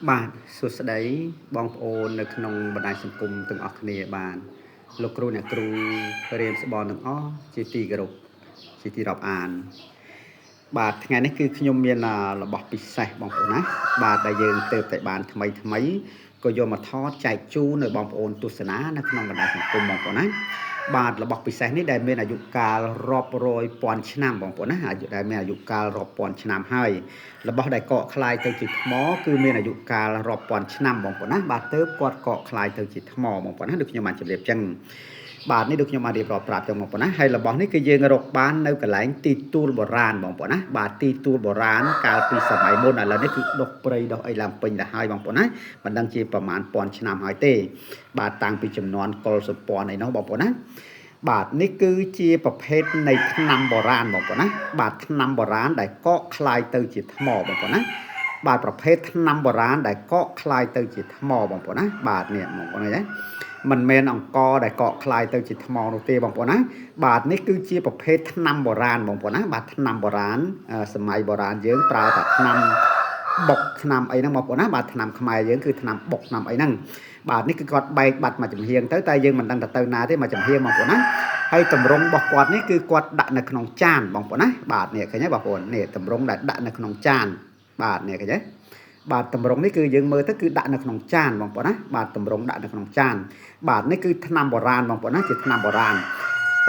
បាទសួស្តីបងប្អូននៅក្នុងបណ្ដាញសង្គមទាំងអស់គ្នាបាទលោកគ្រូអ្នកគ្រូរៀនស្បនទាំងអស់ជាទីគោរពជាទីរាប់អានបាទថ្ងៃនេះគឺខ្ញុំមានរបស់ពិសេសបងប្អូនណាបាទដែលយើងទៅតែបានថ្មីថ្មីក៏យកមកថតចែកជូនឲ្យបងប្អូនទស្សនានៅក្នុងបណ្ដាញសង្គមបងប្អូនណាបាទរបស់ពិសេសនេះដែលមានអាយុកាលរាប់រយពាន់ឆ្នាំបងប្អូនណាអាយុដែលមានអាយុកាលរាប់ពាន់ឆ្នាំហើយរបស់ដែលកកคล้ายទៅជាថ្មគឺមានអាយុកាលរាប់ពាន់ឆ្នាំបងប្អូនណាបាទទៅគាត់កកคล้ายទៅជាថ្មបងប្អូនណាដូចខ្ញុំបានជម្រាបចឹងបាទនេះដូចខ្ញុំបានរៀបរាប់ប្រាប់ចឹងបងប្អូនណាហើយរបស់នេះគឺយើងរកបាននៅកន្លែងទីទួលបុរាណបងប្អូនណាបាទទីទួលបុរាណកាលពីសម័យមុនឥឡូវនេះគឺដុសព្រៃដុសអីឡើងពេញទៅហើយបងប្អូនណាមិនដឹងជាប្រមាណពាន់ឆ្នាំហើយទេបាទតាំងពីចំនួនកុលសម្ព័ន្ធអីនោះបងប្អូនណាបាទនេះគឺជាប្រភេទនៃថ្នាំបុរាណបងប្អូនណាបាទថ្នាំបុរាណដែលកកคล้ายទៅជាថ្មបងប្អូនណាបាទប្រភេទថ្នាំបុរាណដែលកកคล้ายទៅជាថ្មបងប្អូនណាបាទនេះបងប្អូនណាមិនមែនអង្គដែលកកคล้ายទៅជាថ្មនោះទេបងប្អូនណាបាទនេះគឺជាប្រភេទថ្នាំបុរាណបងប្អូនណាបាទថ្នាំបុរាណសម័យបុរាណយើងប្រើតែថ្នាំបុកថ្នាំអីហ្នឹងបងប្អូនណាបាទថ្នាំខ្មែរយើងគឺថ្នាំបុកថ្នាំអីហ្នឹងបាទនេះគឺគាត់បែកបាត់មួយចំហៀងទៅតែយើងមិនដឹងថាទៅណាទេមួយចំហៀងបងប្អូនណាហើយតម្រងរបស់គាត់នេះគឺគាត់ដាក់នៅក្នុងចានបងប្អូនណាបាទនេះឃើញទេបងប្អូននេះតម្រងដែលដាក់នៅក្នុងចានបាទនេះឃើញទេបាទតម្រងនេះគឺយើងមើលទៅគឺដាក់នៅក្នុងចានបងប្អូនណាបាទតម្រងដាក់នៅក្នុងចានបាទនេះគឺថ្នាំបុរាណបងប្អូនណាជាថ្នាំបុរាណ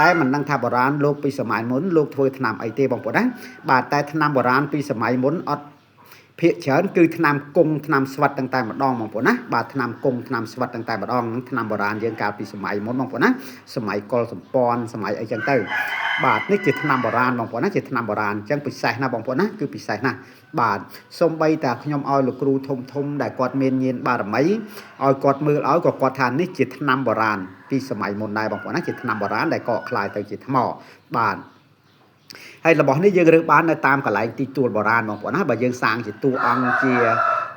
តែមិនដឹងថាបុរាណលោកពីសម័យមុនលោកធ្វើថ្នាំអីទេបងប្អូនណាបាទតែថ្នាំបុរាណពីសម័យមុនអត់ភាគច្រើនគឺថ្នាំគង់ថ្នាំស្វិតតាំងតែម្ដងបងប្អូនណាបាទថ្នាំគង់ថ្នាំស្វិតតាំងតែម្ដងហ្នឹងថ្នាំបុរាណយើងកាលពីសម័យមុនបងប្អូនណាសម័យកុលសម្ព័ន្ធសម័យអីចឹងទៅបាទនេះជាថ្នាំបុរាណបងប្អូនណាជាថ្នាំបុរាណអញ្ចឹងពិសេសណាស់បងប្អូនណាគឺពិសេសណាស់បាទសូម្បីតែខ្ញុំឲ្យលោកគ្រូធំធំដែលគាត់មានញាណបារមីឲ្យគាត់មើលឲ្យក៏គាត់ថានេះជាថ្នាំបុរាណពីសម័យមុនដែរបងប្អូនណាជាថ្នាំបុរាណដែលកកคล้ายទៅជាថ្មបាទហើយរបស់នេះយើងរើសបាននៅតាមកន្លែងទីទួលបុរាណបងប្អូនណាបើយើងសាងជាតួអង្គជា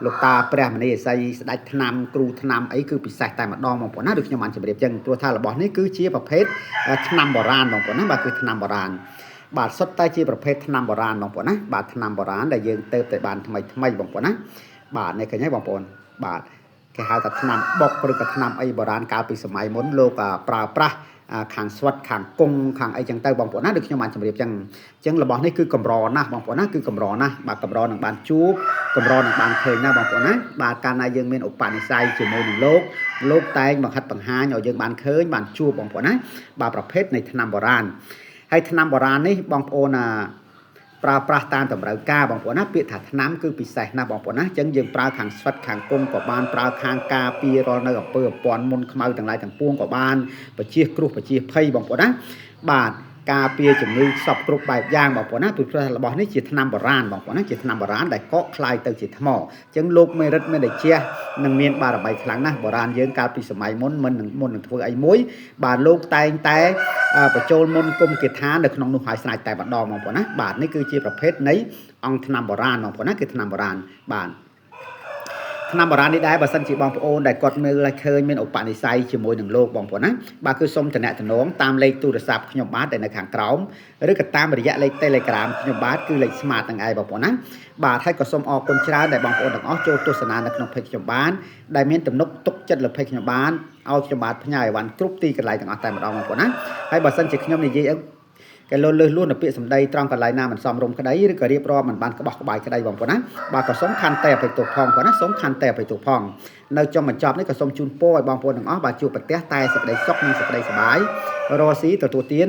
លោកតាព្រះមនីអសីស្ដេចថ្នាំគ្រូថ្នាំអីគឺពិសេសតែម្ដងបងប្អូនណាដូចខ្ញុំបានជម្រាបចឹងព្រោះថារបស់នេះគឺជាប្រភេទថ្នាំបុរាណបងប្អូនណាបាទគឺថ្នាំបុរាណបាទសុទ្ធតែជាប្រភេទថ្នាំបុរាណបងប្អូនណាបាទថ្នាំបុរាណដែលយើងទៅតែបានថ្មីថ្មីបងប្អូនណាបាទនេះឃើញហើយបងប្អូនបាទគេហៅថាថ្នាំបុកឬក៏ថ្នាំអីបុរាណកាលពីសម័យមុនលោកប្រើប្រាស់ខាងស្វិតខាងគង់ខាងអីចឹងទៅបងប្អូនណាដូចខ្ញុំបានជម្រាបចឹងអញ្ចឹងរបស់នេះគឺកម្រណាស់បងប្អូនណាគឺកម្រណាស់បាទកម្រនឹងបានជួបកម្រនឹងបានឃើញណាបងប្អូនណាបាទកាលណាយើងមានឧបនិស្ស័យជាមួយនឹងលោកលោកតែងបង្ហាត់បង្ហាញឲ្យយើងបានឃើញបានជួបបងប្អូនណាបាទប្រភេទនៃថ្នាំបុរាណហើយថ្នាំបុរាណនេះបងប្អូនណាប្រើប្រាស់តាមតម្រូវការបងប្អូនណាពាក្យថាថ្នាំគឺពិសេសណាស់បងប្អូនណាអញ្ចឹងយើងប្រើខាងស្វិតខាងគង់ក៏បានប្រើខាងការពាររាល់នៅអំពើអពាន់មុនខ្មៅទាំងឡាយទាំងពួងក៏បានបជាគ្រោះបជាភ័យបងប្អូនណាបាទការពារជំងឺសពគ្រប់បែបយ៉ាងបងប្អូនណាពីព្រោះរបស់នេះជាថ្នាំបុរាណបងប្អូនណាជាថ្នាំបុរាណដែលកកคล้ายទៅជាថ្មអញ្ចឹងលោកមេរិតមានតែជះនិងមានបារមីខ្លាំងណាស់បុរាណយើងកាលពីសម័យមុនមិននឹងមុននឹងធ្វើអីមួយបាទលោកតែងតែបញ្ចូលមុនគុំគាថានៅក្នុងនោះឲ្យស្រេចតែម្ដងបងប្អូនណាបាទនេះគឺជាប្រភេទនៃអង្គថ្នាំបុរាណបងប្អូនណាគឺថ្នាំបុរាណបាទថ្នាំបុរាណនេះដែរបើសិនជាបងប្អូនដែលគាត់មើលឲ្យឃើញមានឧបនិស្ស័យជាមួយនឹងលោកបងប្អូនណាបាទគឺសូមតំណតំណងតាមលេខទូរស័ព្ទខ្ញុំបាទដែលនៅខាងក្រោមឬក៏តាមរយៈលេខ Telegram ខ្ញុំបាទគឺលេខ Smart ទាំងឯងបងប្អូនណាបាទហើយក៏សូមអរគុណច្រើនដែលបងប្អូនទាំងអស់ចូលទស្សនានៅក្នុង Page ខ្ញុំបានដែលមានទំនុកទុកចិត្តលើ Page ខ្ញុំបានឲ្យខ្ញុំបាទផ្ញើអីវ៉ាន់គ្រប់ទីកន្លែងទាំងអស់តែម្ដងបងប្អូនណាហើយបើសិនជាខ្ញុំនិយាយគេលលើសលួននៅពាក្យសម្ដីត្រង់កន្លែងណាមិនសមរម្យក្តីឬក៏រៀបរាប់មិនបានក្បោះក្បាយក្តីបងប្អូនណាបាទក៏សូមខន្តីអភ័យទោសផងបងប្អូនណាសូមខន្តីអភ័យទោសផងនៅចុងបញ្ចប់នេះក៏សូមជូនពរឲ្យបងប្អូនទាំងអស់បាទជួបប្រទះតែសេចក្តីសុខនិងសេចក្តីសប្បាយរស់ស៊ីទទួលទាន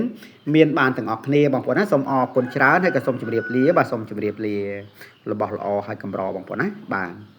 មានបានទាំងអស់គ្នាបងប្អូនណាសូមអរគុណច្រើនហើយក៏សូមជម្រាបលាបាទសូមជម្រាបលារបស់ល្អហើយកម្របងប្អូនណាបាទ។